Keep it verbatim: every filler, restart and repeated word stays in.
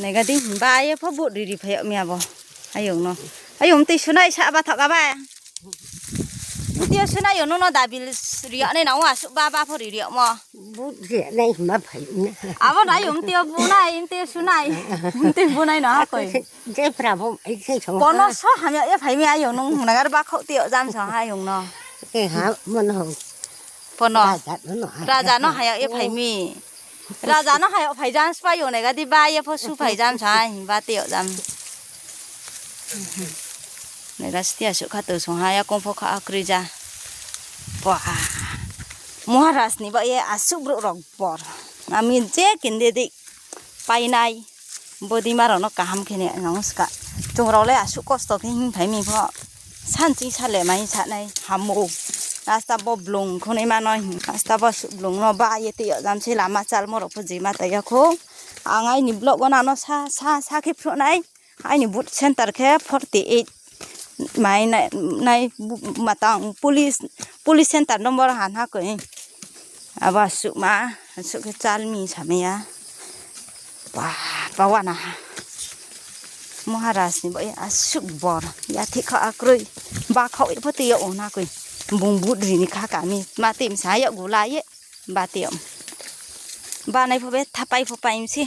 Naiga di, ba ye pho vote ri ri phai yag mi abo. Ayong no. Ayong mtui sunai sa ba thoh ka ba. Mtui yo sunai yo nung no dabil ri yag nai nang ou asuh ba ba pho ri ri yagmo. Vote ri nai ma phai na. Abo no ayong mtui yo bunai, mtui yo sunai. Mtui bunai no ha koi. Jepra bo, ai se song. Pono so hamya ye phai mi ayong nung nagar ba khauh tui yag jam song ha ayong no. Ke ha, mono. Pono. Raja no no ha. Raja no haya ye phai mi. Raja no haya phai jam spa yo naiga di ba ye pho su phai jam sa himba tei yag jam. Naiga stia suh kha to song ha ya kong pho kha akroi ja. Pua. Maharaj ni ba ye asuh brouh rok bor. Ami je kinde di painai. Bodima rao no kaham khe ni nang ska. Chung rao le asuh kosto khe hing phai mi pho. Sanching sa le mai sa nai hamo. Rasta bo blung khonai ma no hing. Rasta bo suh blung no ba ye tei yag jam se lama chalmo rao pho jima tai ya kho. Ang aini vlog wo nang no sa, sa, sa khe phnuh nai. Aini booth center khe forty eight. Mai nai, nai bu-, matang police, police center number han ha koi. Abo asuh ma, asuh khe chal mi samai ya. Pa, pa wana ha. Maharaj ni bo ye asuh bor. Ya thik kha akroi. Ba khauh ye pho tei yag o na koi. Bung vote ri ni kha kami. Ma tei msa yag gula ye. Ba tei yag. Ba nai pho be thapai pho pai msi.